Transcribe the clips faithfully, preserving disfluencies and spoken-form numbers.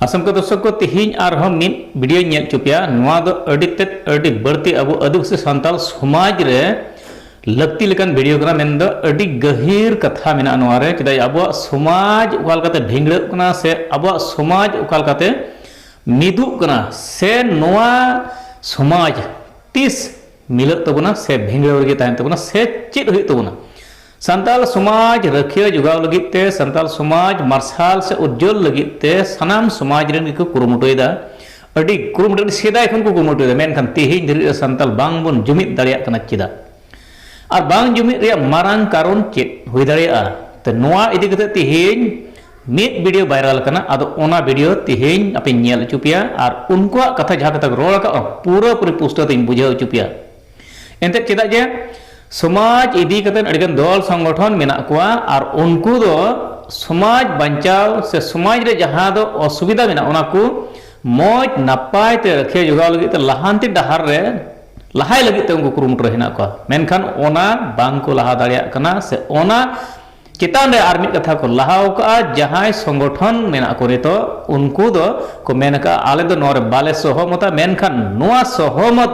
ᱟᱥᱚᱢ ᱠᱚ ᱫᱚᱨᱥᱚᱠ ᱠᱚ, ᱛᱮᱦᱮᱧ ᱟᱨᱦᱚᱸ ᱢᱤᱫ ᱵᱷᱤᱰᱤᱭᱳᱧ ᱧᱮᱞ ᱦᱚᱪᱚ ᱯᱮᱭᱟ᱾ ᱱᱚᱣᱟ ᱫᱚ ᱟᱹᱰᱤ ᱛᱮᱫ ᱟᱹᱰᱤ ᱵᱟᱹᱲᱛᱤ ᱟᱵᱚ ᱟᱹᱫᱤᱵᱟᱹᱥᱤ ᱥᱟᱱᱛᱟᱲ ᱥᱚᱢᱟᱡᱽ ᱨᱮ ᱞᱟᱹᱠᱛᱤ ᱞᱮᱠᱟᱱ ᱵᱷᱤᱰᱤᱭᱳ ᱠᱟᱱᱟ, ᱢᱮᱱᱫᱚ ᱟᱹᱰᱤ ᱜᱟᱹᱦᱤᱨ ᱠᱟᱛᱷᱟ ᱢᱮᱱᱟᱜᱼᱟ ᱱᱚᱣᱟ ᱨᱮ᱾ ᱪᱮᱫᱟᱜ ᱟᱵᱚᱣᱟᱜ ᱥᱚᱢᱟᱡᱽ ᱚᱠᱟ ᱞᱮᱠᱟᱛᱮ ᱵᱷᱤᱸᱫᱟᱹᱲᱚᱜ ᱠᱟᱱᱟ ᱥᱮ ᱟᱵᱚᱣᱟᱜ ᱥᱚᱢᱟᱡᱽ ᱚᱠᱟ ᱞᱮᱠᱟᱛᱮ ᱢᱤᱫᱚᱜ ᱠᱟᱱᱟ ᱥᱮ ᱱᱚᱣᱟ ᱥᱚᱢᱟᱡᱽ ᱛᱤᱥ ᱢᱤᱞᱟᱹᱜ ᱛᱟᱵᱚᱱᱟ ᱥᱮ ᱵᱷᱤᱸᱫᱟᱹᱲ ᱨᱮᱜᱮ ᱛᱟᱦᱮᱱ ᱛᱟᱵᱚᱱᱟ ᱥᱮ ᱪᱮᱫ ᱦᱩᱭᱩᱜ ᱛᱟᱵᱚᱱᱟ? ᱥᱟᱱᱛᱟᱲ ᱥᱚᱢᱟᱡᱽ ᱨᱟᱹᱠᱷᱤᱭᱟᱹ ᱡᱚᱜᱟᱣ ᱞᱟᱹᱜᱤᱫ ᱛᱮ, ᱥᱟᱱᱛᱟᱲ ᱥᱚᱢᱟᱡᱽ ᱢᱟᱨᱥᱟᱞ ᱥᱮ ᱩᱡᱽᱡᱚᱞ ᱞᱟᱹᱜᱤᱫ ᱛᱮ ᱥᱟᱱᱟᱢ ᱥᱚᱢᱟᱡᱽ ᱨᱮᱱ ᱜᱮᱠᱚ ᱠᱩᱨᱩᱢᱩᱴᱩᱭᱮᱫᱟ᱾ ᱟᱹᱰᱤ ᱠᱩᱨᱩᱢᱩᱴᱩ, ᱟᱹᱰᱤ ᱥᱮᱫᱟᱭ ᱠᱷᱚᱱ ᱠᱚ ᱠᱩᱨᱩᱢᱩᱴᱩᱭᱮᱫᱟ, ᱢᱮᱱᱠᱷᱟᱱ ᱛᱮᱦᱮᱧ ᱫᱷᱟᱹᱨᱤᱡ ᱨᱮ ᱥᱟᱱᱛᱟᱲ ᱵᱟᱝ ᱵᱚᱱ ᱡᱩᱢᱤᱫ ᱫᱟᱲᱮᱭᱟᱜ ᱠᱟᱱᱟ᱾ ᱪᱮᱫᱟᱜ? ᱟᱨ ᱵᱟᱝ ᱡᱩᱢᱤᱫ ᱨᱮᱭᱟᱜ ᱢᱟᱨᱟᱝ ᱠᱟᱨᱚᱱ ᱪᱮᱫ ᱦᱩᱭ ᱫᱟᱲᱮᱭᱟᱜᱼᱟ? ᱛᱚ, ᱱᱚᱣᱟ ᱤᱫᱤ ᱠᱟᱛᱮ ᱛᱮᱦᱮᱧ ᱢᱤᱫ ᱵᱷᱤᱰᱤᱭᱳ ᱵᱷᱟᱭᱨᱟᱞ ᱟᱠᱟᱱᱟ, ᱟᱫᱚ ᱚᱱᱟ ᱵᱷᱤᱰᱤᱭᱳ ᱛᱮᱦᱮᱧ ᱟᱯᱮᱧ ᱧᱮᱞ ᱦᱚᱪᱚ ᱯᱮᱭᱟ ᱟᱨ ᱩᱱᱠᱩᱣᱟᱜ ᱠᱟᱛᱷᱟ ᱡᱟᱦᱟᱸ ᱠᱟᱛᱷᱟ ᱠᱚ ᱨᱚᱲ ᱟᱠᱟᱫᱼᱟ, ᱯᱩᱨᱟᱹᱯᱩᱨᱤ ᱯᱩᱥᱴᱟᱹᱣ ᱛᱮᱧ ᱵᱩᱡᱷᱟᱹᱣ ᱦᱚᱪᱚ ᱯᱮᱭᱟ᱾ ᱮᱱᱛᱮᱫ ᱪᱮᱫᱟᱜ ᱡᱮ ᱥᱚᱢᱟᱡᱽ ᱤᱫᱤ ᱠᱟᱛᱮ ᱟᱹᱰᱤᱜᱟᱱ ᱫᱚᱞ ᱥᱚᱝᱜᱚᱴᱷᱚᱱ ᱢᱮᱱᱟᱜ ᱠᱚᱣᱟ ᱟᱨ ᱩᱱᱠᱩ ᱫᱚ ᱥᱚᱢᱟᱡᱽ ᱵᱟᱧᱪᱟᱣ ᱥᱮ ᱥᱚᱢᱟᱡᱽ ᱨᱮ ᱡᱟᱦᱟᱸ ᱫᱚ ᱚᱥᱩᱵᱤᱫᱷᱟ ᱢᱮᱱᱟᱜᱼᱟ, ᱚᱱᱟ ᱠᱚ ᱢᱚᱡᱽ ᱱᱟᱯᱟᱭ ᱛᱮ ᱨᱟᱹᱠᱷᱤᱭᱟᱹ ᱡᱚᱜᱟᱣ ᱞᱟᱹᱜᱤᱫ ᱛᱮ, ᱞᱟᱦᱟᱱᱛᱤ ᱰᱟᱦᱟᱨ ᱨᱮ ᱞᱟᱦᱟᱭ ᱞᱟᱹᱜᱤᱫ ᱛᱮ ᱩᱱᱠᱩ ᱠᱩᱨᱩᱢᱩᱴᱩ ᱨᱮ ᱦᱮᱱᱟᱜ ᱠᱚᱣᱟ, ᱢᱮᱱᱠᱷᱟᱱ ᱚᱱᱟ ᱵᱟᱝ ᱠᱚ ᱞᱟᱦᱟ ᱫᱟᱲᱮᱭᱟᱜ ᱠᱟᱱᱟ᱾ ᱥᱮ ᱚᱱᱟ ᱪᱮᱛᱟᱱ ᱨᱮ ᱟᱨ ᱢᱤᱫ ᱠᱟᱛᱷᱟ ᱠᱚ ᱞᱟᱦᱟᱣ ᱠᱟᱜᱼᱟ, ᱡᱟᱦᱟᱸᱭ ᱥᱚᱝᱜᱚᱴᱷᱚᱱ ᱢᱮᱱᱟᱜ ᱠᱚ ᱱᱤᱛᱚᱜ, ᱩᱱᱠᱩ ᱫᱚ ᱠᱚ ᱢᱮᱱ ᱠᱟᱜᱼᱟ, "ᱟᱞᱮ ᱫᱚ ᱱᱚᱣᱟ ᱨᱮ ᱵᱟᱞᱮ ᱥᱚᱦᱚᱢᱚᱛᱟ", ᱢᱮᱱᱠᱷᱟᱱ ᱱᱚᱣᱟ ᱥᱚᱦᱚᱢᱚᱛ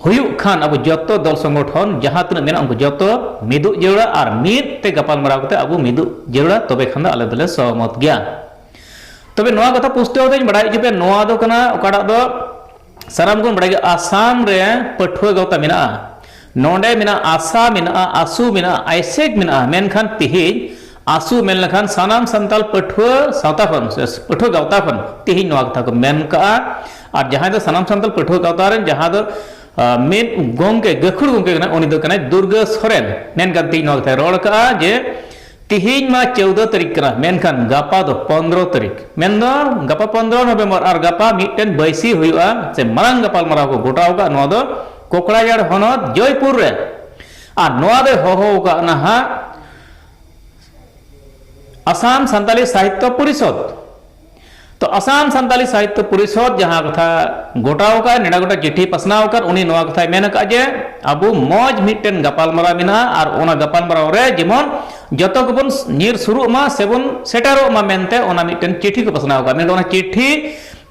ᱦᱩᱭᱩᱜ ᱠᱷᱟᱱ ᱟᱵᱚ ᱡᱚᱛᱚ ᱫᱚᱞ ᱥᱚᱝᱜᱚᱴᱷᱚᱱ ᱡᱟᱦᱟᱸ ᱛᱤᱱᱟᱹᱜ ᱢᱮᱱᱟᱜ ᱩᱱᱠᱩ ᱡᱚᱛᱚ ᱢᱤᱫᱚᱜ ᱡᱟᱹᱨᱩᱲᱟ ᱟᱨ ᱢᱤᱫ ᱛᱮ ᱜᱟᱯᱟᱞᱢᱟᱨᱟᱣ ᱠᱟᱛᱮ ᱟᱵᱚ ᱢᱤᱫᱚᱜ ᱡᱟᱹᱨᱩᱲᱟ, ᱛᱚᱵᱮ ᱠᱷᱟᱱ ᱫᱚ ᱟᱞᱮ ᱫᱚᱞᱮ ᱥᱚᱦᱚᱢᱚᱛ ᱜᱮᱭᱟ᱾ ᱛᱚᱵᱮ ᱱᱚᱣᱟ ᱠᱟᱛᱷᱟ ᱯᱩᱥᱴᱟᱹᱣ ᱛᱮᱧ ᱵᱟᱲᱟᱭ ᱦᱚᱪᱚ ᱯᱮᱭᱟ, ᱱᱚᱣᱟ ᱫᱚ ᱠᱟᱱᱟ ᱚᱠᱟᱴᱟᱜ ᱫᱚ ᱥᱟᱱᱟᱢ ᱠᱚᱵᱚᱱ ᱵᱟᱲᱟᱭ ᱜᱮᱭᱟ, ᱟᱥᱟᱢ ᱨᱮ ᱯᱟᱹᱴᱷᱩᱣᱟᱹ ᱜᱟᱶᱛᱟ ᱢᱮᱱᱟᱜᱼᱟ, ᱱᱚᱰᱮ ᱢᱮᱱᱟᱜᱼᱟ, ᱟᱥᱟ ᱢᱮᱱᱟᱜᱼᱟ, ᱟᱥᱩ ᱢᱮᱱᱟᱜᱼᱟ, ᱟᱭᱥᱮᱠ ᱢᱮᱱᱟᱜᱼᱟ, ᱢᱮᱱᱠᱷᱟᱱ ᱛᱮᱦᱮᱧ ᱟᱥᱩ ᱢᱮᱱ ᱞᱮᱠᱷᱟᱱ ᱥᱟᱱᱟᱢ ᱥᱟᱱᱛᱟᱲ ᱯᱟᱹᱴᱷᱩᱣᱟᱹ ᱥᱟᱶᱛᱟ ᱠᱷᱚᱱ ᱥᱮ ᱯᱟᱹᱴᱷᱩᱣᱟᱹ ᱜᱟᱶᱛᱟ ᱠᱷᱚᱱ ᱛᱮᱦᱮᱧ ᱱᱚᱣᱟ ᱠᱟᱛᱷᱟ ᱠᱚ ᱢᱮᱱ ᱠᱟᱜᱼᱟ᱾ ᱟᱨ ᱡᱟᱦᱟᱸᱭ ᱫᱚ ᱥᱟᱱᱟᱢ ᱥᱟᱱᱛᱟᱲ ᱯᱟᱹᱴᱷᱩᱣᱟᱹ ᱜᱟᱶᱛᱟ ᱨᱮᱱ ᱡᱟᱦᱟᱸ ᱫᱚ, ᱟ, ᱢᱤᱫ ᱜᱚᱢᱠᱮ, ᱜᱟᱹᱠᱷᱩᱲ ᱜᱚᱢᱠᱮ ᱠᱟᱱᱟᱭ, ᱩᱱᱤ ᱫᱚ ᱠᱟᱱᱟᱭ ᱫᱩᱨᱜᱟᱹ ᱥᱚᱨᱮᱱ᱾ ᱢᱮᱱᱠᱷᱟᱱ ᱛᱮᱦᱮᱧ ᱱᱚᱣᱟ ᱠᱟᱛᱷᱟᱭ ᱨᱚᱲ ᱠᱟᱜᱼᱟ ᱡᱮ ᱛᱮᱦᱮᱧ ᱢᱟ ᱪᱳᱣᱫᱚ ᱛᱟᱹᱨᱤᱠᱷ ᱠᱟᱱᱟ, ᱢᱮᱱᱠᱷᱟᱱ ᱜᱟᱯᱟ ᱫᱚ ᱯᱚᱱᱫᱽᱨᱚ ᱛᱟᱹᱨᱤᱠᱷ, ᱢᱮᱱᱫᱚ ᱜᱟᱯᱟ ᱯᱚᱱᱫᱽᱨᱚ ᱱᱚᱵᱷᱮᱢᱵᱚᱨ ᱟᱨ ᱜᱟᱯᱟ ᱢᱤᱫᱴᱮᱱ ᱵᱟᱹᱭᱥᱤ ᱦᱩᱭᱩᱜᱼᱟ ᱥᱮ ᱢᱟᱨᱟᱝ ᱜᱟᱯᱟᱞᱢᱟᱨᱟᱣ ᱠᱚ ᱜᱚᱴᱟᱣ ᱟᱠᱟᱫ᱾ ᱱᱚᱣᱟ ᱫᱚ ᱠᱚᱠᱲᱟᱡᱟᱲ ᱦᱚᱱᱚᱛ ᱡᱚᱭᱯᱩᱨ ᱨᱮ᱾ ᱟᱨ ᱱᱚᱣᱟ ᱫᱚᱭ ᱦᱚᱦᱚ ᱟᱠᱟᱫ ᱱᱟᱦᱟᱜ ᱟᱥᱟᱢ ᱥᱟᱱᱛᱟᱞᱤ ᱥᱟᱦᱤᱛᱛᱚ ᱯᱚᱨᱤᱥᱚᱫᱽ᱾ ᱛᱚ ᱟᱥᱟᱢ ᱥᱟᱱᱛᱟᱞᱤ ᱥᱟᱦᱤᱛᱭᱚ ᱯᱚᱨᱤᱥᱚᱫᱽ ᱡᱟᱦᱟᱸ ᱠᱟᱛᱷᱟ ᱜᱚᱴᱟᱣ ᱟᱠᱟᱫ, ᱱᱮᱰᱟ ᱜᱚᱴᱟ ᱪᱤᱴᱷᱤ ᱯᱟᱥᱱᱟᱣ ᱟᱠᱟᱫ, ᱩᱱᱤ ᱱᱚᱣᱟ ᱠᱟᱛᱷᱟᱭ ᱢᱮᱱ ᱟᱠᱟᱫ ᱡᱮ ᱟᱵᱚ ᱢᱚᱡᱽ ᱢᱤᱫᱴᱮᱱ ᱜᱟᱯᱟᱞᱢᱟᱨᱟᱣ ᱢᱮᱱᱟᱜᱼᱟ ᱟᱨ ᱚᱱᱟ ᱜᱟᱯᱟᱞᱢᱟᱨᱟᱣ ᱨᱮ ᱡᱮᱢᱚᱱ ᱡᱚᱛᱚ ᱜᱮᱵᱚᱱ ᱧᱤᱨ ᱥᱩᱨᱩᱜ ᱢᱟ ᱥᱮᱵᱚᱱ ᱥᱮᱴᱮᱨᱚᱜ ᱢᱟ ᱢᱮᱱᱛᱮ ᱚᱱᱟ ᱢᱤᱫᱴᱮᱱ ᱪᱤᱴᱷᱤ ᱠᱚ ᱯᱟᱥᱱᱟᱣ ᱟᱠᱟᱫ᱾ ᱢᱮᱱᱠᱷᱟᱱ ᱚᱱᱟ ᱪᱤᱴᱷᱤ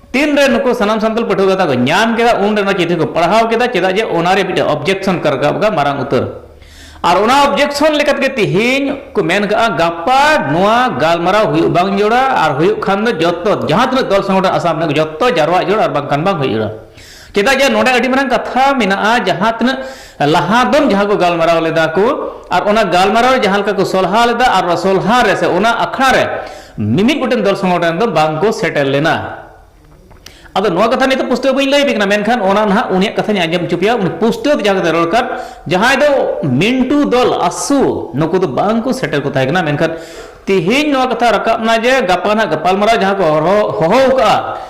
ᱛᱤᱱᱨᱮ ᱱᱩᱠᱩ ᱥᱟᱱᱟᱢ ᱥᱟᱱᱛᱟᱲ ᱯᱟᱹᱴᱷᱩᱣᱟᱹ ᱜᱟᱶᱛᱟ ᱠᱚ ᱧᱟᱢ ᱠᱮᱫᱟ, ᱩᱱᱨᱮ ᱱᱚᱣᱟ ᱪᱤᱴᱷᱤ ᱠᱚ ᱯᱟᱲᱦᱟᱣ ᱠᱮᱫᱟ, ᱪᱮᱫᱟᱜ ᱡᱮ ᱚᱱᱟᱨᱮ ᱢᱤᱫᱴᱮᱱ ᱚᱵᱡᱮᱠᱥᱚᱱ ᱠᱚ ᱨᱟᱠᱟᱵ ᱟᱠᱟᱫᱟ ᱢᱟᱨᱟᱝ ᱩᱛᱟᱹᱨ᱾ ᱟᱨ ᱚᱱᱟ ᱚᱵᱡᱮᱠᱥᱚᱱ ᱞᱮᱠᱟ ᱛᱮᱜᱮ ᱛᱤᱦᱤᱧ ᱠᱚ ᱢᱮᱱ ᱠᱟᱜᱼᱟ, ᱜᱟᱯᱟ ᱱᱚᱣᱟ ᱜᱟᱞᱢᱟᱨᱟᱣ ᱦᱩᱭᱩᱜ ᱵᱟᱝ ᱡᱚᱲᱟ, ᱟᱨ ᱦᱩᱭᱩᱜ ᱠᱷᱟᱱ ᱫᱚ ᱡᱚᱛᱚ ᱡᱟᱦᱟᱸ ᱛᱤᱱᱟᱹᱜ ᱫᱚᱞ ᱥᱚᱝᱜᱚᱴᱷᱚᱱ ᱟᱥᱟᱢ ᱨᱮᱱᱟᱜ ᱡᱚᱛᱚ ᱡᱟᱨᱣᱟ ᱡᱚᱲ, ᱟᱨ ᱵᱟᱝᱠᱷᱟᱱ ᱵᱟᱝ ᱦᱩᱭᱩᱜᱼᱟ᱾ ᱪᱮᱫᱟᱜ ᱡᱮ ᱱᱚᱰᱮ ᱟᱹᱰᱤ ᱢᱟᱨᱟᱝ ᱠᱟᱛᱷᱟ ᱢᱮᱱᱟᱜᱼᱟ, ᱡᱟᱦᱟᱸ ᱛᱤᱱᱟᱹᱜ ᱞᱟᱦᱟ ᱫᱚᱱ ᱡᱟᱦᱟᱸ ᱠᱚ ᱜᱟᱞᱢᱟᱨᱟᱣ ᱞᱮᱫᱟ ᱠᱚ, ᱟᱨ ᱚᱱᱟ ᱜᱟᱞᱢᱟᱨᱟᱣ ᱨᱮ ᱡᱟᱦᱟᱸ ᱞᱮᱠᱟ ᱠᱚ ᱥᱚᱞᱦᱟ ᱞᱮᱫᱟ, ᱟᱨ ᱚᱱᱟ ᱥᱚᱞᱦᱟ ᱨᱮ ᱥᱮ ᱚᱱᱟ ᱟᱠᱷᱲᱟ ᱨᱮ ᱢᱤᱢᱤᱫ ᱜᱚᱴᱮᱱ ᱫᱚᱞ ᱥᱚᱝᱜᱚᱴᱷᱚᱱ ᱫᱚ ᱵᱟᱝ ᱠᱚ ᱥᱮᱴᱮᱨ ᱞᱮᱱᱟ᱾ ᱟᱫᱚ ᱱᱚᱣᱟ ᱠᱟᱛᱷᱟ ᱱᱤᱛᱚᱜ ᱯᱩᱥᱴᱟᱹᱣ ᱵᱟᱹᱧ ᱞᱟᱹᱭ ᱟᱯᱮ ᱠᱟᱱᱟ, ᱢᱮᱱᱠᱷᱟᱱ ᱚᱱᱟ ᱱᱟᱦᱟᱜ ᱩᱱᱤᱭᱟᱜ ᱠᱟᱛᱷᱟᱧ ᱟᱸᱡᱚᱢ ᱦᱚᱪᱚ ᱯᱮᱭᱟ᱾ ᱩᱱᱤ ᱯᱩᱥᱴᱟᱹᱣ ᱛᱮ ᱡᱟᱦᱟᱸ ᱠᱟᱛᱷᱟ ᱨᱚᱲ ᱠᱟᱱ, ᱡᱟᱦᱟᱸᱭ ᱫᱚ ᱢᱤᱱᱴᱩ ᱫᱚᱞ ᱟᱥᱩ, ᱱᱩᱠᱩ ᱫᱚ ᱵᱟᱝ ᱠᱚ ᱥᱮᱴᱮᱨ ᱠᱚ ᱛᱟᱦᱮᱸ ᱠᱟᱱᱟ᱾ ᱢᱮᱱᱠᱷᱟᱱ ᱛᱤᱦᱤᱧ ᱱᱚᱣᱟ ᱠᱟᱛᱷᱟ ᱨᱟᱠᱟᱵ ᱮᱱᱟ ᱡᱮ ᱜᱟᱯᱟ ᱱᱟᱦᱟᱜ ᱜᱟᱯᱟᱞᱢᱟᱨᱟᱣ ᱡᱟᱦᱟᱸ ᱠᱚ ᱦᱚᱨᱚ-, ᱦᱚᱦᱚ ᱟᱠᱟᱫᱼᱟ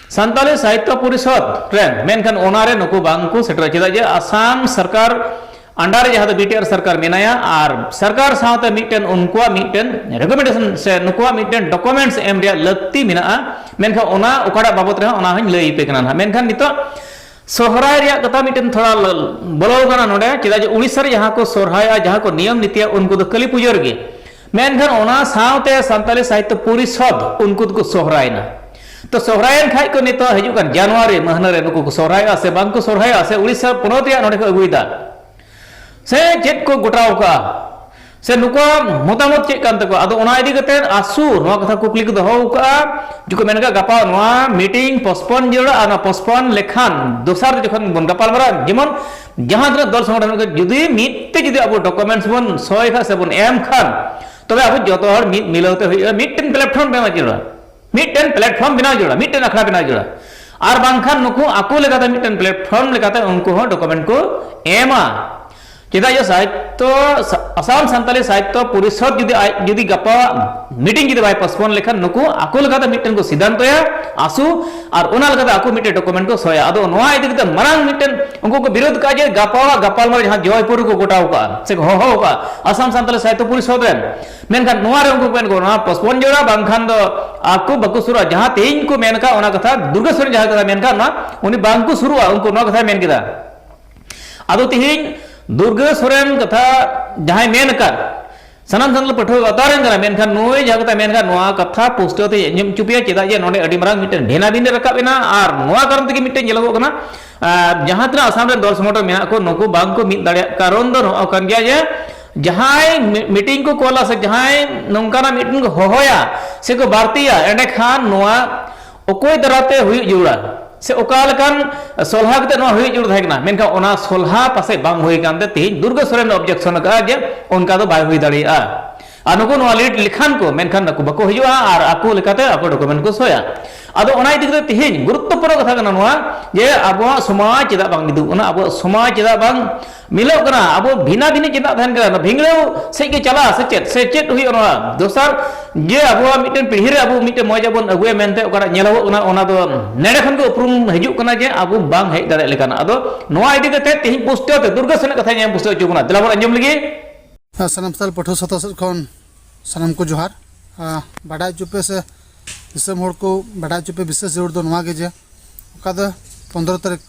ᱥᱟᱱᱛᱟᱞᱤ ᱥᱟᱦᱤᱛᱭᱚ ᱯᱚᱨᱤᱥᱚᱫᱽ ᱨᱮᱱ, ᱢᱮᱱᱠᱷᱟᱱ ᱚᱱᱟᱨᱮ ᱱᱩᱠᱩ ᱵᱟᱝ ᱠᱚ ᱥᱮᱴᱮᱨᱟ᱾ ᱪᱮᱫᱟᱜ ᱡᱮ ᱟᱥᱟᱢ ᱥᱚᱨᱠᱟᱨ under ᱨᱮ ᱡᱟᱦᱟᱸ ᱫᱚ ᱵᱤ ᱴᱤ ᱟᱨ ᱥᱚᱨᱠᱟᱨ ᱢᱮᱱᱟᱭᱟ, ᱟᱨ ᱥᱚᱨᱠᱟᱨ ᱥᱟᱶᱛᱮ ᱢᱤᱫᱴᱮᱱ ᱩᱱᱠᱩᱣᱟᱜ ᱢᱤᱫᱴᱮᱱ ᱨᱮᱠᱚᱢᱮᱱᱰᱮᱥᱚᱱ ᱥᱮ ᱱᱩᱠᱩᱣᱟᱜ ᱢᱤᱫᱴᱮᱱ ᱰᱚᱠᱩᱢᱮᱱᱴᱥ ᱮᱢ ᱨᱮᱭᱟᱜ ᱞᱟᱹᱠᱛᱤ ᱢᱮᱱᱟᱜᱼᱟ᱾ ᱢᱮᱱᱠᱷᱟᱱ ᱚᱱᱟ ᱚᱠᱟᱴᱟᱜ ᱵᱟᱵᱚᱛ ᱨᱮᱦᱚᱸ ᱚᱱᱟ ᱦᱚᱸᱧ ᱞᱟᱹᱭ ᱟᱯᱮ ᱠᱟᱱᱟ ᱱᱟᱦᱟᱜ᱾ ᱢᱮᱱᱠᱷᱟᱱ ᱱᱤᱛᱚᱜ ᱥᱚᱦᱨᱟᱭ ᱨᱮᱭᱟᱜ ᱠᱟᱛᱷᱟ ᱢᱤᱫᱴᱮᱱ ᱛᱷᱚᱲᱟ ᱞ-, ᱵᱚᱞᱚ ᱟᱠᱟᱱᱟ ᱱᱚᱰᱮ, ᱪᱮᱫᱟᱜ ᱡᱮ ᱩᱲᱤᱥᱥᱟ ᱨᱮ ᱡᱟᱦᱟᱸ ᱠᱚ ᱥᱚᱦᱨᱟᱭᱚᱜᱼᱟ, ᱡᱟᱦᱟᱸ ᱠᱚ ᱱᱤᱭᱚᱢ ᱱᱤᱛᱤᱭᱟ, ᱩᱱᱠᱩ ᱫᱚ ᱠᱟᱹᱞᱤ ᱯᱩᱡᱟᱹ ᱨᱮᱜᱮ᱾ ᱢᱮᱱᱠᱷᱟᱱ ᱚᱱᱟ ᱥᱟᱶᱛᱮ ᱥᱟᱱᱛᱟᱞᱤ ᱥᱟᱦᱤᱛᱭᱚ ᱯᱚᱨᱤᱥᱚᱫᱽ ᱩᱱᱠᱩ ᱫᱚᱠᱚ ᱥᱚᱦᱨᱟᱭᱮᱱᱟ᱾ ᱛᱚ ᱥᱚᱦᱨᱟᱭᱮᱱ ᱠᱷᱟᱡ ᱠᱚ ᱱᱤᱛᱚᱜ ᱦᱤᱡᱩᱜ ᱠᱟᱱ ᱡᱟᱱᱩᱣᱟᱨᱤ ᱢᱟᱹᱦᱱᱟᱹ ᱨᱮ ᱱᱩᱠᱩ ᱠᱚ ᱥᱚᱦᱨᱟᱭᱚᱜᱼᱟ ᱥᱮ ᱵᱟᱝ ᱠᱚ ᱥᱚᱦᱨᱟᱭᱚᱜᱼᱟ, ᱥᱮ ᱩᱲᱤᱥᱥᱟ ᱯᱚᱱᱚᱛ ᱨᱮᱭᱟᱜ ᱱᱚᱰᱮ ᱠᱚ ᱟᱹᱜᱩᱭᱮᱫᱟ, ᱥᱮ ᱪᱮᱫ ᱠᱚ ᱜᱚᱴᱟᱣ ᱠᱟᱜᱼᱟ, ᱥᱮ ᱱᱩᱠᱩᱣᱟᱜ ᱢᱚᱛᱟᱢᱚᱛ ᱪᱮᱫ ᱠᱟᱱ ᱛᱟᱠᱚᱣᱟ? ᱟᱫᱚ ᱚᱱᱟ ᱤᱫᱤ ᱠᱟᱛᱮ ᱟᱥᱩ ᱱᱚᱣᱟ ᱠᱟᱛᱷᱟ ᱠᱩᱠᱞᱤ ᱠᱚ ᱫᱚᱦᱚ ᱟᱠᱟᱫᱼᱟ᱾ ᱡᱩᱫᱤ ᱠᱚ ᱢᱮᱱ ᱠᱟᱜ ᱜᱟᱯᱟ ᱱᱚᱣᱟ ᱢᱤᱴᱤᱝ ᱯᱳᱥᱴᱯᱳᱱ ᱡᱟᱹᱨᱩᱲᱟ, ᱟᱨ ᱱᱚᱣᱟ ᱯᱳᱥᱴᱯᱳᱱ ᱞᱮᱠᱷᱟᱱ ᱫᱚᱥᱟᱨ ᱡᱚᱠᱷᱚᱱ ᱵᱚᱱ ᱜᱟᱯᱟᱞᱢᱟᱨᱟᱣᱟ, ᱡᱮᱢᱚᱱ ᱡᱟᱦᱟᱸ ᱛᱤᱱᱟᱹᱜ ᱫᱚᱞ ᱥᱚᱝᱜᱚᱴᱷᱚᱱ ᱠᱚ ᱡᱩᱫᱤ ᱢᱤᱫ ᱛᱮ ᱡᱩᱫᱤ ᱟᱵᱚ ᱰᱚᱠᱩᱢᱮᱱᱴᱥ ᱵᱚᱱ ᱥᱚᱭ ᱠᱷᱟᱱ ᱥᱮ ᱵᱚᱱ ᱮᱢ ᱠᱷᱟᱱ, ᱛᱚᱵᱮ ᱟᱵᱚ ᱡᱚᱛᱚ ᱦᱚᱲ ᱢᱤᱫ ᱢᱤᱞᱟᱹᱣ ᱛᱮ ᱦᱩᱭᱩᱜᱼᱟ, ᱢᱤᱫᱴᱮᱱ ᱯᱞᱟᱴᱯᱷᱚᱨᱢ ᱵᱮᱱᱟᱣ ᱡᱟᱹᱨᱩᱲᱟ᱾ ᱢᱤᱫᱴᱮᱱ ᱯᱞᱟᱴᱯᱷᱚᱨᱢ ᱵᱮᱱᱟᱣ ᱡᱟᱹᱨᱩᱲᱟ, ᱢᱤᱫᱴᱮᱱ ᱟᱠᱷᱲᱟ ᱵᱮᱱᱟᱣ ᱡᱟᱹᱨᱩᱲᱟ᱾ ᱟᱨ ᱵᱟᱝᱠᱷᱟᱱ ᱱᱩᱠᱩ ᱟᱠᱚ ᱞᱮᱠᱟᱛᱮ ᱢᱤᱫᱴᱮᱱ ᱯᱞᱟᱴᱯᱷᱚᱨᱢ ᱞᱮᱠᱟᱛᱮ ᱩᱱᱠᱩ ᱦᱚᱸ ᱰᱚᱠᱩᱢᱮᱱᱴ ᱠᱚ ᱮᱢᱟ᱾ ᱪᱮᱫᱟᱜ ᱡᱮ ᱥᱟᱦᱤᱛᱛᱚ, ᱟᱥᱟᱢ ᱥᱟᱱᱛᱟᱞᱤ ᱥᱟᱦᱤᱛᱛᱚ ᱯᱚᱨᱤᱥᱚᱫᱽ ᱡᱩᱫᱤ ᱟᱡ ᱡᱩᱫᱤ ᱜᱟᱯᱟ ᱢᱤᱴᱤᱝ ᱡᱩᱫᱤ ᱵᱟᱭ ᱯᱳᱥᱴᱯᱳᱱ ᱞᱮᱠᱷᱟᱱ, ᱱᱩᱠᱩ ᱟᱠᱚ ᱞᱮᱠᱟᱛᱮ ᱢᱤᱫᱴᱮᱱ ᱠᱚ ᱥᱤᱫᱷᱟᱱᱛᱚᱭᱟ, ᱟᱥᱩ, ᱟᱨ ᱚᱱᱟ ᱞᱮᱠᱟᱛᱮ ᱟᱠᱚ ᱢᱤᱫᱴᱮᱱ ᱰᱚᱠᱩᱢᱮᱱᱴ ᱠᱚ ᱥᱚᱭᱟ᱾ ᱟᱫᱚ ᱱᱚᱣᱟ ᱤᱫᱤ ᱠᱟᱛᱮ ᱢᱟᱨᱟᱝ ᱢᱤᱫᱴᱮᱱ ᱩᱱᱠᱩ ᱠᱚ ᱵᱤᱨᱳᱫᱷ ᱠᱟᱜᱼᱟ ᱡᱮ ᱜᱟᱯᱟᱣᱟᱜ ᱜᱟᱯᱟᱞᱢᱟᱨᱟᱣ ᱡᱟᱦᱟᱸ ᱡᱚᱭᱯᱩᱨ ᱨᱮᱠᱚ ᱜᱚᱴᱟᱣ ᱠᱟᱜᱼᱟ ᱥᱮ ᱠᱚ ᱦᱚᱦᱚ ᱠᱟᱜᱼᱟ ᱟᱥᱟᱢ ᱥᱟᱱᱛᱟᱞᱤ ᱥᱟᱦᱤᱛᱛᱚ ᱯᱚᱨᱤᱥᱚᱫᱽ ᱨᱮᱱ, ᱢᱮᱱᱠᱷᱟᱱ ᱱᱚᱣᱟ ᱨᱮ ᱩᱱᱠᱩ ᱠᱚ ᱢᱮᱱ ᱠᱚ ᱱᱚᱣᱟ ᱯᱳᱥᱴᱯᱳᱱ ᱡᱚᱲᱟ, ᱵᱟᱝᱠᱷᱟᱱ ᱫᱚ ᱟᱠᱚ ᱵᱟᱠᱚ ᱥᱩᱨᱩᱜᱼᱟ᱾ ᱡᱟᱦᱟᱸ ᱛᱮᱦᱮᱧ ᱠᱚ ᱢᱮᱱ ᱠᱟᱜ ᱚᱱᱟ ᱠᱟᱛᱷᱟ, ᱫᱩᱨᱜᱟ ᱥᱚᱨᱮᱱ ᱡᱟᱦᱟᱸ ᱠᱟᱛᱷᱟ ᱢᱮᱱ ᱠᱟᱜ ᱱᱚᱣᱟ, ᱩᱱᱤ ᱵᱟᱝ ᱠᱚ ᱥᱩᱨᱩᱜᱼᱟ, ᱩᱱᱠᱩ ᱱᱚᱣᱟ ᱠᱟᱛᱷᱟᱭ ᱢᱮᱱ ᱠᱮᱫᱟ᱾ ᱟᱫᱚ ᱛᱤᱦᱤᱧ ᱫᱩᱨᱜᱟᱹ ᱥᱚᱨᱮᱱ ᱠᱟᱛᱷᱟ ᱡᱟᱦᱟᱸᱭ ᱢᱮᱱ ᱟᱠᱟᱫ, ᱥᱟᱱᱟᱢ ᱥᱟᱱᱛᱟᱲ ᱯᱟᱹᱴᱷᱩᱣᱟᱹ ᱜᱟᱶᱛᱟ ᱨᱮᱱ ᱠᱟᱱᱟ, ᱢᱮᱱᱠᱷᱟᱱ ᱱᱩᱭ ᱡᱟᱦᱟᱸ ᱠᱟᱛᱷᱟᱭ ᱢᱮᱱ ᱟᱠᱟᱫ, ᱱᱚᱣᱟ ᱠᱟᱛᱷᱟ ᱯᱩᱥᱴᱟᱹᱣ ᱛᱮ ᱟᱸᱡᱚᱢ ᱦᱚᱪᱚ ᱯᱮᱭᱟ, ᱪᱮᱫᱟᱜ ᱡᱮ ᱱᱚᱰᱮ ᱟᱹᱰᱤ ᱢᱟᱨᱟᱝ ᱢᱤᱫᱴᱮᱱ ᱵᱷᱮᱱᱟ ᱵᱷᱤᱱᱟᱹ ᱨᱟᱠᱟᱵ ᱮᱱᱟ᱾ ᱟᱨ ᱱᱚᱣᱟ ᱠᱟᱨᱚᱱ ᱛᱮᱜᱮ ᱢᱤᱫᱴᱮᱱ ᱧᱮᱞᱚᱜᱚᱜ ᱠᱟᱱᱟ, ᱟᱨ ᱡᱟᱦᱟᱸ ᱛᱤᱱᱟᱹᱜ ᱟᱥᱟᱢ ᱨᱮᱱ ᱫᱚᱞ ᱥᱚᱝᱜᱚᱴᱷᱚᱱ ᱢᱮᱱᱟᱜ ᱠᱚ, ᱱᱩᱠᱩ ᱵᱟᱝ ᱠᱚ ᱢᱤᱫ ᱫᱟᱲᱮᱭᱟᱜ ᱠᱟᱨᱚᱱ ᱫᱚ ᱱᱚᱣᱟ ᱠᱟᱱ ᱜᱮᱭᱟ ᱡᱮ ᱡᱟᱦᱟᱸᱭ ᱢᱤ-, ᱢᱤᱴᱤᱝ ᱠᱚ ᱠᱚᱞᱟ ᱥᱮ ᱡᱟᱦᱟᱸᱭ ᱱᱚᱝᱠᱟᱱᱟᱜ ᱢᱤᱴᱤᱝ ᱠᱚ ᱦᱚᱦᱚᱭᱟ ᱥᱮ ᱠᱚ ᱵᱟᱨᱛᱤᱭᱟ, ᱮᱸᱰᱮᱠᱷᱟᱱ ᱱᱚᱣᱟ ᱚᱠᱚᱭ ᱫᱟᱨᱟᱭ ᱛᱮ ᱦᱩᱭᱩᱜ ᱡᱟᱹᱨᱩᱲᱟ ᱥᱮ ᱚᱠᱟ ᱞᱮᱠᱟᱱ ᱥᱚᱞᱦᱟ ᱠᱟᱛᱮ ᱱᱚᱣᱟ ᱦᱩᱭᱩᱜ ᱡᱟᱹᱨᱩᱲ ᱛᱟᱦᱮᱸ ᱠᱟᱱᱟ, ᱢᱮᱱᱠᱷᱟᱱ ᱚᱱᱟ ᱥᱚᱞᱦᱟ ᱯᱟᱥᱮᱡ ᱵᱟᱝ ᱦᱩᱭ ᱠᱟᱱᱛᱮ ᱛᱮᱦᱮᱧ ᱫᱩᱨᱜᱟᱹ ᱥᱚᱨᱮᱱ ᱚᱵᱡᱮᱠᱥᱚᱱ ᱟᱠᱟᱫᱼᱟ ᱡᱮ ᱚᱱᱠᱟ ᱫᱚ ᱵᱟᱭ ᱦᱩᱭ ᱫᱟᱲᱮᱭᱟᱜᱼᱟ᱾ ᱟᱨ ᱱᱩᱠᱩ ᱱᱚᱣᱟ ᱞᱤᱰ ᱞᱮᱠᱷᱟᱱ ᱠᱚ, ᱢᱮᱱᱠᱷᱟᱱ ᱱᱩᱠᱩ ᱵᱟᱠᱚ ᱦᱤᱡᱩᱜᱼᱟ ᱟᱨ ᱟᱠᱚ ᱞᱮᱠᱟᱛᱮ ᱟᱠᱚ ᱰᱚᱠᱩᱢᱮᱱᱴ ᱠᱚ ᱥᱚᱭᱟ᱾ ᱟᱫᱚ ᱚᱱᱟ ᱤᱫᱤ ᱠᱟᱛᱮ ᱛᱮᱦᱮᱧ ᱜᱩᱨᱩᱛᱛᱚᱯᱩᱨᱱᱚ ᱠᱟᱛᱷᱟ ᱠᱟᱱᱟ ᱱᱚᱣᱟ ᱡᱮ ᱟᱵᱚᱣᱟᱜ ᱥᱚᱢᱟᱡᱽ ᱪᱮᱫᱟᱜ ᱵᱟᱝ ᱢᱤᱫᱚᱜ ᱠᱟᱱᱟ, ᱟᱵᱚᱣᱟᱜ ᱥᱚᱢᱟᱡᱽ ᱪᱮᱫᱟᱜ ᱵᱟᱝ ᱢᱤᱞᱟᱹᱜ ᱠᱟᱱᱟ, ᱟᱵᱚ ᱵᱷᱤᱱᱟ ᱵᱷᱤᱱᱤ ᱪᱮᱫᱟᱜ ᱛᱟᱦᱮᱱ ᱠᱟᱱᱟ, ᱵᱷᱤᱝᱲᱟᱹᱣ ᱥᱮᱫ ᱜᱮ ᱪᱟᱞᱟᱜᱼᱟ ᱥᱮ ᱪᱮᱫ, ᱥᱮ ᱪᱮᱫ ᱦᱩᱭᱩᱜᱼᱟ ᱱᱚᱣᱟ? ᱫᱚᱥᱟᱨ ᱡᱮ ᱟᱵᱚᱣᱟᱜ ᱢᱤᱫᱴᱮᱱ ᱯᱤᱲᱦᱤ ᱨᱮ ᱟᱵᱚ ᱢᱤᱫᱴᱮᱱ ᱢᱚᱡᱽ ᱵᱚᱱ ᱟᱹᱜᱩᱭᱟ ᱢᱮᱱᱛᱮ ᱚᱠᱟᱴᱟᱜ ᱧᱮᱞᱚᱜᱚᱜ ᱠᱟᱱᱟ, ᱚᱱᱟ ᱫᱚ ᱱᱮᱰᱮ ᱠᱷᱚᱱ ᱜᱮ ᱩᱯᱨᱩᱢ ᱦᱤᱡᱩᱜ ᱠᱟᱱᱟ ᱡᱮ ᱟᱵᱚ ᱵᱟᱝ ᱦᱮᱡ ᱫᱟᱲᱮᱭᱟᱜ ᱞᱮᱠᱟᱱᱟᱜ᱾ ᱟᱫᱚ ᱱᱚᱣᱟ ᱤᱫᱤ ᱠᱟᱛᱮ ᱛᱮᱦᱮᱧ ᱯᱩᱥᱴᱟᱹᱣ ᱛᱮ ᱫᱩᱨᱜᱟᱹ ᱥᱮᱱᱟᱜ ᱠᱟᱛᱷᱟᱧ ᱮᱢ ᱯᱩᱥᱴᱟᱹᱣ ᱦᱚᱪᱚ ᱵᱚᱱᱟ, ᱫᱮᱞᱟ ᱵᱚᱱ ᱟᱸᱡᱚᱢ ᱞᱮᱜᱮ᱾ ᱥᱟᱱᱟᱢ ᱥᱟᱱᱛᱟᱲ ᱯᱟᱹᱴᱷᱩᱣᱟᱹ ᱥᱟᱶᱛᱟ ᱥᱮᱫ ᱠᱷᱚᱱ ᱥᱟᱱᱟᱢ ᱠᱚ ᱡᱚᱦᱟᱨ᱾ ᱟᱨ ᱵᱟᱰᱟᱭ ᱦᱚᱪᱚ ᱯᱮ ᱥᱮ ᱫᱤᱥᱚᱢ ᱦᱚᱲ ᱠᱚ ᱵᱟᱰᱟᱭ ᱦᱚᱪᱚ ᱯᱮ ᱵᱤᱥᱮᱥ ᱡᱟᱹᱨᱩᱲ ᱫᱚ ᱱᱚᱣᱟ ᱜᱮ ᱡᱮ ᱚᱠᱟ ᱫᱚ ᱯᱚᱱᱫᱽᱨᱚ ᱛᱟᱹᱨᱤᱠᱷ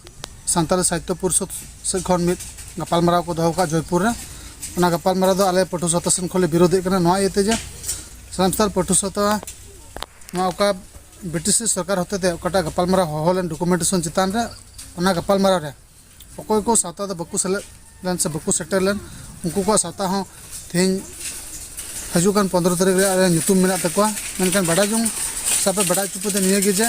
ᱥᱟᱱᱛᱟᱲᱤ ᱥᱟᱦᱤᱛᱛᱚ ᱯᱚᱨᱤᱥᱚᱫᱽ ᱥᱮᱫ ᱠᱷᱚᱱ ᱢᱤᱫ ᱜᱟᱯᱟᱞᱢᱟᱨᱟᱣ ᱠᱚ ᱫᱚᱦᱚ ᱠᱟᱜᱼᱟ ᱡᱚᱭᱯᱩᱨ ᱨᱮ᱾ ᱚᱱᱟ ᱜᱟᱯᱟᱞᱢᱟᱨᱟᱣ ᱫᱚ ᱟᱞᱮ ᱯᱟᱹᱴᱷᱩᱣᱟᱹ ᱥᱟᱶᱛᱟ ᱥᱮᱱ ᱠᱷᱚᱱ ᱞᱮ ᱵᱤᱨᱳᱫᱮᱫ ᱠᱟᱱᱟ ᱱᱚᱣᱟ ᱤᱭᱟᱹᱛᱮ ᱡᱮ ᱥᱟᱱᱟᱢ ᱥᱟᱱᱛᱟᱲ ᱯᱟᱹᱴᱷᱩᱣᱟᱹ ᱥᱟᱶᱛᱟ ᱱᱚᱣᱟ ᱚᱠᱟ ᱵᱨᱤᱴᱤᱥ ᱥᱚᱨᱠᱟᱨ ᱦᱚᱛᱮᱛᱮ ᱚᱠᱟᱴᱟᱜ ᱜᱟᱯᱟᱞᱢᱟᱨᱟᱣ ᱦᱚᱦᱚ ᱞᱮᱱ ᱰᱚᱠᱩᱢᱮᱱᱴᱮᱥᱚᱱ ᱪᱮᱛᱟᱱ ᱨᱮ, ᱚᱱᱟ ᱜᱟᱯᱟᱞᱢᱟᱨᱟᱣ ᱨᱮ ᱚᱠᱚᱭ ᱠᱚ ᱥᱟᱶᱛᱟ ᱫᱚ ᱵᱟᱠᱚ ᱥᱮᱞᱮᱫ ᱞᱮᱱ ᱥᱮ ᱵᱟᱠᱚ ᱥᱮᱴᱮᱨ ᱞᱮᱱ, ᱩᱱᱠᱩ ᱠᱚᱣᱟᱜ ᱥᱟᱶᱛᱟ ᱦᱚᱸ ᱛᱮᱦᱮᱧ ᱦᱤᱡᱩᱜ ᱠᱟᱱ ᱯᱚᱱᱫᱽᱨᱚ ᱛᱟᱹᱨᱤᱠᱷ ᱨᱮ ᱟᱞᱮᱭᱟᱜ ᱧᱩᱛᱩᱢ ᱢᱮᱱᱟᱜ ᱛᱟᱠᱚᱣᱟ᱾ ᱢᱮᱱᱠᱷᱟᱱ ᱵᱟᱰᱟᱭ ᱡᱚᱝ ᱥᱟᱶᱛᱮ ᱵᱟᱰᱟᱭ ᱦᱚᱪᱚ ᱯᱮ ᱫᱚ ᱱᱤᱭᱟᱹ ᱜᱮ ᱡᱮ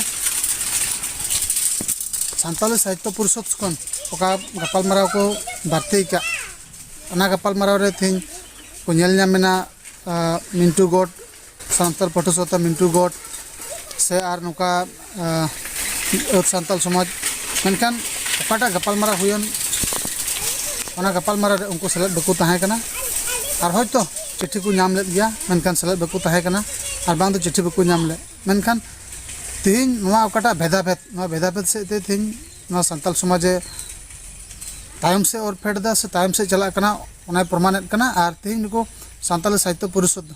ᱥᱟᱱᱛᱟᱞᱤ ᱥᱟᱦᱤᱛᱛᱚ ᱯᱚᱨᱤᱥᱚᱫᱽ ᱠᱷᱚᱱ ᱚᱠᱟ ᱜᱟᱯᱟᱞᱢᱟᱨᱟᱣ ᱠᱚ ᱵᱟᱨᱛᱤ ᱟᱠᱟᱫ, ᱚᱱᱟ ᱜᱟᱯᱟᱞᱢᱟᱨᱟᱣ ᱨᱮ ᱛᱮᱦᱮᱧ ᱠᱚ ᱧᱮᱞ ᱧᱟᱢ ᱮᱱᱟ, ᱟᱸ, ᱢᱤᱱᱴᱩ ᱜᱚᱰ, ᱥᱟᱱᱛᱟᱲ ᱯᱟᱹᱴᱷᱩᱣᱟᱹ ᱥᱟᱶᱛᱟ ᱢᱤᱱᱴᱩ ᱜᱚᱰ ᱥᱮ ᱟᱨ ᱱᱚᱝᱠᱟ, ᱟᱸ, ᱥᱟᱱᱛᱟᱲ ᱥᱚᱢᱟᱡᱽ, ᱢᱮᱱᱠᱷᱟᱱ ᱚᱠᱟᱴᱟᱜ ᱜᱟᱯᱟᱞᱢᱟᱨᱟᱣ ᱦᱩᱭᱮᱱ, ᱚᱱᱟ ᱜᱟᱯᱟᱞᱢᱟᱨᱟᱣ ᱨᱮ ᱩᱱᱠᱩ ᱥᱮᱞᱮᱫ ᱵᱟᱠᱚ ᱛᱟᱦᱮᱸ ᱠᱟᱱᱟ᱾ ᱟᱨ ᱦᱚᱭᱛᱳ ᱪᱤᱴᱷᱤ ᱠᱚ ᱧᱟᱢ ᱞᱮᱫ ᱜᱮᱭᱟ, ᱢᱮᱱᱠᱷᱟᱱ ᱥᱮᱞᱮᱫ ᱵᱟᱠᱚ ᱛᱟᱦᱮᱸ ᱠᱟᱱᱟ, ᱟᱨ ᱵᱟᱝ ᱫᱚ ᱪᱤᱴᱷᱤ ᱵᱟᱠᱚ ᱧᱟᱢ ᱞᱮᱫ᱾ ᱢᱮᱱᱠᱷᱟᱱ ᱛᱮᱦᱮᱧ ᱱᱚᱣᱟ ᱚᱠᱟᱴᱟᱜ ᱵᱷᱮᱫᱟᱵᱷᱮᱫ, ᱱᱚᱣᱟ ᱵᱷᱮᱫᱟᱵᱷᱮᱫ ᱥᱮᱫ ᱛᱮ ᱛᱮᱦᱮᱧ ᱱᱚᱣᱟ ᱥᱟᱱᱛᱟᱞ ᱥᱚᱢᱟᱡᱽ ᱮ ᱛᱟᱭᱚᱢ ᱥᱮᱫ ᱚᱨ ᱯᱷᱮᱰ ᱮᱫᱟ ᱥᱮ ᱛᱟᱭᱚᱢ ᱥᱮᱫ ᱪᱟᱞᱟᱜ ᱠᱟᱱᱟ, ᱚᱱᱟᱭ ᱯᱨᱚᱢᱟᱱᱮᱫ ᱠᱟᱱᱟ᱾ ᱟᱨ ᱛᱮᱦᱮᱧ ᱱᱩᱠᱩ ᱥᱟᱱᱛᱟᱞᱤ ᱥᱟᱦᱤᱛᱛᱚ ᱯᱚᱨᱤᱥᱚᱫᱽ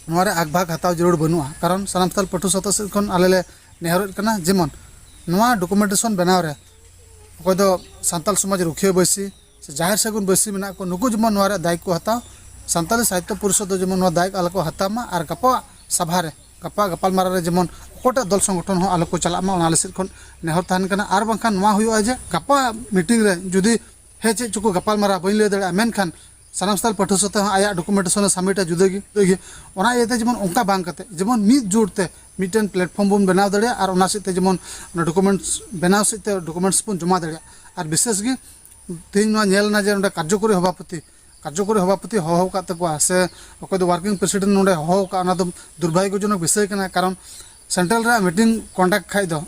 ᱱᱚᱣᱟ ᱨᱮ ᱟᱜᱽᱵᱷᱟᱜᱽ ᱦᱟᱛᱟᱣ ᱡᱟᱹᱨᱩᱲ ᱵᱟᱹᱱᱩᱜᱼᱟ᱾ ᱠᱟᱨᱚᱱ ᱥᱟᱱᱟᱢ ᱥᱟᱱᱛᱟᱲ ᱯᱟᱹᱴᱷᱩᱣᱟᱹ ᱥᱟᱶᱛᱟ ᱥᱮᱫ ᱠᱷᱚᱱ ᱟᱞᱮ ᱞᱮ ᱱᱮᱦᱚᱨᱮᱫ ᱠᱟᱱᱟ, ᱡᱮᱢᱚᱱ ᱱᱚᱣᱟ ᱰᱚᱠᱩᱢᱮᱱᱴᱮᱥᱚᱱ ᱵᱮᱱᱟᱣ ᱨᱮ ᱚᱠᱚᱭ ᱫᱚ ᱥᱟᱱᱛᱟᱲ ᱥᱚᱢᱟᱡᱽ ᱨᱩᱠᱷᱤᱭᱟᱹ ᱵᱟᱹᱭᱥᱤ ᱥᱮ ᱡᱟᱦᱮᱨ ᱥᱟᱹᱜᱩᱱ ᱵᱟᱹᱭᱥᱤ ᱢᱮᱱᱟᱜ ᱠᱚ, ᱱᱩᱠᱩ ᱡᱮᱢᱚᱱ ᱱᱚᱣᱟ ᱨᱮ ᱫᱟᱭᱤᱛᱛᱚ ᱠᱚ ᱦᱟᱛᱟᱣ, ᱥᱟᱱᱛᱟᱞᱤ ᱥᱟᱦᱤᱛᱛᱚ ᱯᱚᱨᱤᱥᱚᱫᱽ ᱫᱚ ᱡᱮᱢᱚᱱ ᱱᱚᱣᱟ ᱫᱟᱭᱤᱛᱛᱚ ᱟᱞᱚ ᱠᱚ ᱦᱟᱛᱟᱣ ᱢᱟ, ᱟᱨ ᱜᱟᱯᱟ ᱥᱟᱵᱷᱟ ᱨᱮ, ᱜᱟᱯᱟ ᱜᱟᱯᱟᱞᱢᱟᱨᱟᱣ ᱨᱮ ᱡᱮᱢᱚᱱ ᱚᱠᱚᱭᱴᱟᱜ ᱫᱚᱞ ᱥᱚᱝᱜᱚᱴᱷᱚᱱ ᱦᱚᱸ ᱟᱞᱚ ᱠᱚ ᱪᱟᱞᱟᱜ ᱢᱟ, ᱚᱱᱟ ᱟᱞᱮ ᱥᱮᱫ ᱠᱷᱚᱱ ᱱᱮᱦᱚᱨ ᱛᱟᱦᱮᱱ ᱠᱟᱱᱟ᱾ ᱟᱨ ᱵᱟᱝᱠᱷᱟᱱ ᱱᱚᱣᱟ ᱦᱩᱭᱩᱜᱼᱟ ᱡᱮ ᱜᱟᱯᱟ ᱢᱤᱴᱤᱝ ᱨᱮ ᱡᱩᱫᱤ ᱦᱮᱸ ᱪᱮᱫ ᱪᱚᱠᱚ ᱜᱟᱯᱟᱞᱢᱟᱨᱟᱣ ᱵᱟᱹᱧ ᱞᱟᱹᱭ ᱫᱟᱲᱮᱭᱟᱜᱼᱟ, ᱢᱮᱱᱠᱷᱟᱱ ᱥᱟᱱᱟᱢ ᱥᱟᱱᱛᱟᱲ ᱯᱟᱹᱴᱷᱩᱣᱟᱹ ᱥᱟᱛᱮ ᱦᱚᱸ ᱟᱭᱟᱜ ᱰᱚᱠᱩᱢᱮᱱᱴᱮᱥᱚᱱ ᱮ ᱥᱟᱵᱢᱤᱴᱟ ᱡᱩᱫᱟᱹ ᱜᱮ, ᱡᱩᱫᱟᱹ ᱜᱮ᱾ ᱚᱱᱟ ᱤᱭᱟᱹᱛᱮ ᱡᱮᱢᱚᱱ ᱚᱱᱠᱟ ᱵᱟᱝ ᱠᱟᱛᱮ ᱡᱮᱢᱚᱱ ᱢᱤᱫ ᱡᱳᱨ ᱛᱮ ᱢᱤᱫᱴᱮᱱ ᱯᱞᱟᱴᱯᱷᱚᱨᱢ ᱵᱚᱱ ᱵᱮᱱᱟᱣ ᱫᱟᱲᱮᱭᱟᱜᱼᱟ, ᱟᱨ ᱚᱱᱟ ᱥᱮᱫ ᱛᱮ ᱡᱮᱢᱚᱱ ᱚᱱᱟ ᱰᱚᱠᱩᱢᱮᱱᱴᱥ ᱵᱮᱱᱟᱣ ᱥᱮᱫ ᱛᱮ ᱰᱚᱠᱩᱢᱮᱱᱴᱥ ᱵᱚᱱ ᱡᱚᱢᱟ ᱫᱟᱲᱮᱭᱟᱜᱼᱟ᱾ ᱟᱨ ᱵᱤᱥᱮᱥ ᱜᱮ ᱛᱮᱦᱮᱧ ᱱᱚᱣᱟ ᱧᱮᱞ ᱮᱱᱟ ᱡᱮ ᱱᱚᱰᱮ ᱠᱟᱨᱡᱚᱠᱚᱨᱤ ᱥᱚᱵᱷᱟᱯᱚᱛᱤ, ᱠᱟᱨᱡᱚᱠᱚᱨᱤ ᱥᱚᱵᱷᱟᱯᱚᱛᱤ ᱦᱚᱦᱚ ᱟᱠᱟᱫ ᱛᱟᱠᱚᱣᱟ ᱥᱮ ᱚᱠᱚᱭ ᱫᱚ ᱣᱟᱨᱠᱤᱝ ᱯᱨᱮᱥᱤᱰᱮᱱᱴ ᱱᱚᱰᱮ ᱦᱚᱦᱚ ᱟᱠᱟᱫ, ᱚᱱᱟ ᱫᱚ ᱫᱩᱨᱵᱷᱟᱜᱽᱭᱚᱡᱚᱱᱚᱠ ᱵᱤᱥᱚᱭ ᱠᱟᱱᱟ᱾ ᱠᱟᱨᱚᱱ ᱥᱮᱱᱴᱨᱟᱞ ᱨᱮᱭᱟᱜ ᱢᱤᱴᱤᱝ ᱠᱚᱱᱰᱟᱠᱴ ᱠᱷᱟᱡ ᱫᱚ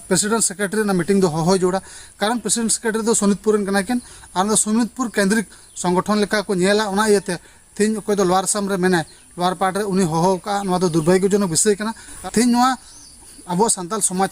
ᱯᱨᱮᱥᱤᱰᱮᱱᱴ ᱥᱮᱠᱨᱮᱴᱟᱨᱤ ᱨᱮᱱᱟᱜ ᱢᱤᱴᱤᱝ ᱫᱚ ᱦᱚᱦᱚᱭ ᱡᱟᱹᱨᱩᱲᱟ᱾ ᱠᱟᱨᱚᱱ ᱯᱨᱮᱥᱤᱰᱮᱱᱴ ᱥᱮᱠᱨᱮᱴᱟᱨᱤ ᱫᱚ ᱥᱳᱱᱤᱛᱯᱩᱨ ᱨᱮᱱ ᱠᱟᱱᱟ ᱠᱤᱱ, ᱟᱨ ᱚᱱᱟ ᱫᱚ ᱥᱳᱱᱤᱛᱯᱩᱨ ᱠᱮᱱᱫᱨᱤᱠ ᱥᱚᱝᱜᱚᱴᱷᱚᱱ ᱞᱮᱠᱟ ᱠᱚ ᱧᱮᱞᱟ᱾ ᱚᱱᱟ ᱤᱭᱟᱹᱛᱮ ᱛᱮᱦᱮᱧ ᱚᱠᱚᱭ ᱫᱚ ᱞᱳᱣᱟᱨ ᱟᱥᱟᱢ ᱨᱮ ᱢᱮᱱᱟᱭ, ᱞᱳᱣᱟᱨ ᱯᱟᱨᱴ ᱨᱮ ᱩᱱᱤ ᱦᱚᱦᱚ ᱟᱠᱟᱫᱼᱟ, ᱱᱚᱣᱟ ᱫᱚ ᱫᱩᱨᱵᱷᱟᱜᱽᱭᱚᱡᱚᱱᱚᱠ ᱵᱤᱥᱚᱭ ᱠᱟᱱᱟ᱾ ᱛᱮᱦᱮᱧ ᱱᱚᱣᱟ ᱟᱵᱚᱣᱟᱜ ᱥᱟᱱᱛᱟᱞ ᱥᱚᱢᱟᱡᱽ,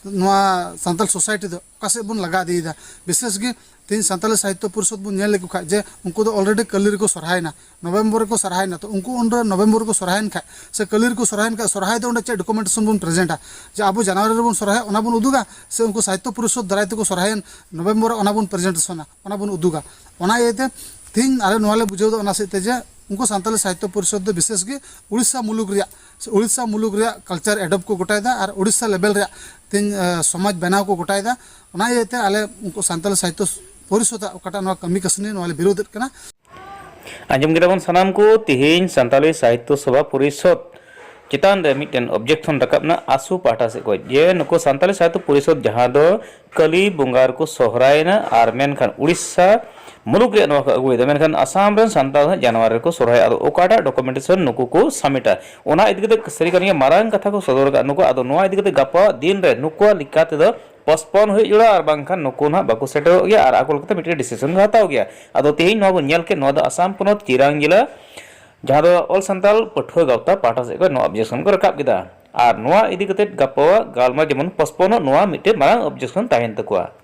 ᱱᱚᱣᱟ ᱥᱟᱱᱛᱟᱞ ᱥᱳᱥᱟᱭᱴᱤ ᱫᱚ ᱚᱠᱟ ᱥᱮᱫ ᱵᱚᱱ ᱞᱟᱜᱟ ᱤᱫᱤᱭᱮᱫᱟ? ᱵᱤᱥᱮᱥ ᱜᱮ ᱛᱮᱦᱮᱧ ᱥᱟᱱᱛᱟᱞᱤ ᱥᱟᱦᱤᱛᱛᱚ ᱯᱚᱨᱤᱥᱚᱫᱽ ᱵᱚᱱ ᱧᱮᱞ ᱞᱮᱠᱚ ᱠᱷᱟᱡ ᱡᱮ ᱩᱱᱠᱩ ᱫᱚ ᱚᱞᱨᱮᱰᱤ ᱠᱟᱹᱞᱤ ᱨᱮᱠᱚ ᱥᱚᱨᱦᱟᱭᱮᱱᱟ, ᱱᱚᱵᱷᱮᱢᱵᱚᱨ ᱨᱮᱠᱚ ᱥᱚᱨᱦᱟᱭᱮᱱᱟ᱾ ᱛᱚ ᱩᱱᱠᱩ ᱩᱱᱨᱮ ᱱᱚᱵᱷᱮᱢᱵᱚᱨ ᱨᱮᱠᱚ ᱥᱚᱨᱦᱟᱭᱮᱱ ᱠᱷᱟᱡ ᱥᱮ ᱠᱟᱹᱞᱤ ᱨᱮᱠᱚ ᱥᱚᱨᱦᱟᱭᱮᱱ ᱠᱷᱟᱡ ᱥᱚᱨᱦᱟᱭ ᱫᱚ ᱚᱸᱰᱮ ᱪᱮᱫ ᱰᱚᱠᱩᱢᱮᱱᱴᱮᱥᱚᱱ ᱵᱚᱱ ᱯᱨᱮᱡᱮᱱᱴᱟ? ᱡᱮ ᱟᱵᱚ ᱡᱟᱱᱩᱣᱟᱨᱤ ᱨᱮᱵᱚᱱ ᱥᱚᱨᱦᱟᱭᱟ, ᱚᱱᱟ ᱵᱚᱱ ᱩᱫᱩᱜᱟ, ᱥᱮ ᱩᱱᱠᱩ ᱥᱟᱦᱤᱛᱛᱚ ᱯᱚᱨᱤᱥᱚᱫᱽ ᱫᱟᱨᱟᱭ ᱛᱮᱠᱚ ᱥᱚᱨᱦᱟᱭᱮᱱ ᱱᱚᱵᱷᱮᱢᱵᱚᱨ ᱨᱮ, ᱚᱱᱟ ᱵᱚᱱ ᱯᱨᱮᱡᱮᱱᱴᱮᱥᱚᱱᱟ, ᱚᱱᱟ ᱵᱚᱱ ᱩᱫᱩᱜᱟ? ᱚᱱᱟ ᱤᱭᱟᱹᱛᱮ ᱛᱮᱦᱮᱧ ᱟᱞᱮ ᱱᱚᱣᱟ ᱞᱮ ᱵᱩᱡᱷᱟᱹᱣ ᱮᱫᱟ ᱚᱱᱟ ᱥᱮᱫ ᱛᱮ ᱡᱮ ᱩᱱᱠᱩ ᱥᱟᱱᱛᱟᱞᱤ ᱥᱟᱦᱤᱛᱛᱚ ᱯᱚᱨᱤᱥᱚᱫᱽ ᱫᱚ ᱵᱤᱥᱮᱥ ᱜᱮ ᱩᱲᱤᱥᱥᱟ ᱢᱩᱞᱩᱠ ᱨᱮᱭᱟᱜ, ᱥᱮ ᱩᱲᱤᱥᱥᱟ ᱢᱩᱞᱩᱠ ᱨᱮᱭᱟᱜ ᱠᱟᱞᱪᱟᱨ ᱮᱰᱚᱯᱴ ᱠᱚ ᱜᱚᱴᱟᱭᱮᱫᱟ ᱟᱨ ᱩᱲᱤᱥᱥᱟ ᱞᱮᱵᱮᱞ ᱨᱮᱭᱟᱜ ᱛᱮᱦᱮᱧ, ᱮ, ᱥᱚᱢᱟᱡᱽ ᱵᱮᱱᱟᱣ ᱠᱚ ᱜᱚᱴᱟᱭᱮᱫᱟ᱾ ᱚᱱᱟ ᱤᱭᱟᱹᱛᱮ ᱟᱞᱮ ᱩᱱᱠᱩ ᱥᱟᱱᱛᱟᱞᱤ ᱥᱟᱦᱤᱛᱛᱚ ᱯᱚᱨᱤᱥᱚᱫᱟᱜ ᱚᱠᱟᱴᱟᱜ ᱱᱚᱣᱟ ᱠᱟᱹᱢᱤ ᱠᱟᱹᱥᱱᱤ, ᱱᱚᱣᱟ ᱞᱮ ᱵᱤᱨᱳᱫᱮᱫ ᱠᱟᱱᱟ᱾ ᱟᱸᱡᱚᱢ ᱠᱮᱫᱟ ᱵᱚᱱ ᱥᱟᱱᱟᱢ ᱠᱚ, ᱛᱤᱦᱤᱧ ᱥᱟᱱᱛᱟᱞᱤ ᱥᱟᱦᱤᱛᱛᱚ ᱥᱚᱵᱷᱟ ᱯᱚᱨᱤᱥᱚᱫᱽ ᱪᱮᱛᱟᱱ ᱨᱮ ᱢᱤᱫᱴᱮᱱ ᱚᱵᱡᱮᱠᱥᱚᱱ ᱨᱟᱠᱟᱵ ᱮᱱᱟ ᱟᱥᱩ ᱯᱟᱦᱴᱟ ᱥᱮᱫ ᱠᱷᱚᱱ, ᱡᱮ ᱱᱩᱠᱩ ᱥᱟᱱᱛᱟᱞᱤ ᱥᱟᱦᱤᱛᱛᱚ ᱯᱚᱨᱤᱥᱚᱫᱽ ᱡᱟᱦᱟᱸ ᱫᱚ ᱠᱟᱹᱞᱤ ᱵᱚᱸᱜᱟ ᱨᱮᱠᱚ ᱥᱚᱦᱨᱟᱭᱮᱱᱟ, ᱟᱨ ᱢᱮᱱᱠᱷᱟᱱ ᱩᱲᱤᱥᱥᱟ ᱢᱩᱞᱩᱠ ᱨᱮᱭᱟᱜ ᱱᱚᱣᱟ ᱠᱚ ᱟᱹᱜᱩᱭᱮᱫᱟ, ᱢᱮᱱᱠᱷᱟᱱ ᱟᱥᱟᱢ ᱨᱮᱱ ᱥᱟᱱᱛᱟᱲ ᱫᱚ ᱦᱟᱸᱜ ᱡᱟᱱᱣᱟᱨ ᱨᱮᱠᱚ ᱥᱚᱦᱨᱟᱭᱟ᱾ ᱟᱫᱚ ᱚᱠᱟᱴᱟᱜ ᱰᱚᱠᱩᱢᱮᱱᱴᱮᱥᱚᱱ ᱱᱩᱠᱩ ᱠᱚ ᱥᱟᱵᱢᱤᱴᱟ, ᱚᱱᱟ ᱤᱫᱤ ᱠᱟᱛᱮ ᱥᱟᱹᱨᱤ ᱠᱟᱱ ᱜᱮ ᱢᱟᱨᱟᱝ ᱠᱟᱛᱷᱟ ᱠᱚ ᱥᱚᱫᱚᱨ ᱟᱠᱟᱫ ᱱᱩᱠᱩ᱾ ᱟᱫᱚ ᱱᱚᱣᱟ ᱤᱫᱤ ᱠᱟᱛᱮ ᱜᱟᱯᱟ ᱫᱤᱱ ᱨᱮ ᱱᱩᱠᱩᱣᱟᱜ ᱞᱮᱠᱟ ᱛᱮᱫᱚ postpone ᱦᱩᱭᱩᱜ ᱡᱚᱲᱟ, ᱟᱨ ᱵᱟᱝᱠᱷᱟᱱ ᱱᱩᱠᱩ ᱱᱟᱦᱟᱜ ᱵᱟᱠᱚ ᱥᱮᱴᱮᱨᱚᱜ ᱜᱮᱭᱟ ᱟᱨ ᱟᱠᱚ ᱞᱮᱠᱟᱛᱮ ᱢᱤᱫᱴᱮᱱ decision ᱠᱚ ᱦᱟᱛᱟᱣ ᱜᱮᱭᱟ᱾ ᱟᱫᱚ ᱛᱮᱦᱮᱧ ᱱᱚᱣᱟ ᱵᱚᱱ ᱧᱮᱞ ᱠᱮᱫ, ᱱᱚᱣᱟ ᱫᱚ ᱟᱥᱟᱢ ᱯᱚᱱᱚᱛ ᱪᱤᱨᱟᱝ ᱡᱮᱞᱟ, ᱡᱟᱦᱟᱸ ᱫᱚ All Santal ᱯᱟᱹᱴᱷᱩᱣᱟᱹ ᱜᱟᱶᱛᱟ ᱯᱟᱦᱴᱟ ᱥᱮᱫ ᱠᱷᱚᱱ ᱱᱚᱣᱟ objection ᱠᱚ ᱨᱟᱠᱟᱵ ᱠᱮᱫᱟ᱾ ᱟᱨ ᱱᱚᱣᱟ ᱤᱫᱤ ᱠᱟᱛᱮ ᱜᱟᱯᱟᱣᱟᱜ ᱜᱟᱞᱢᱟᱨᱟᱣ ᱡᱮᱢᱚᱱ postpone ᱚᱜ, ᱱᱚᱣᱟ ᱢᱤᱫᱴᱮᱱ ᱢᱟᱨᱟᱝ objection ᱛᱟᱦᱮᱱ ᱛᱟᱠᱚᱣᱟ᱾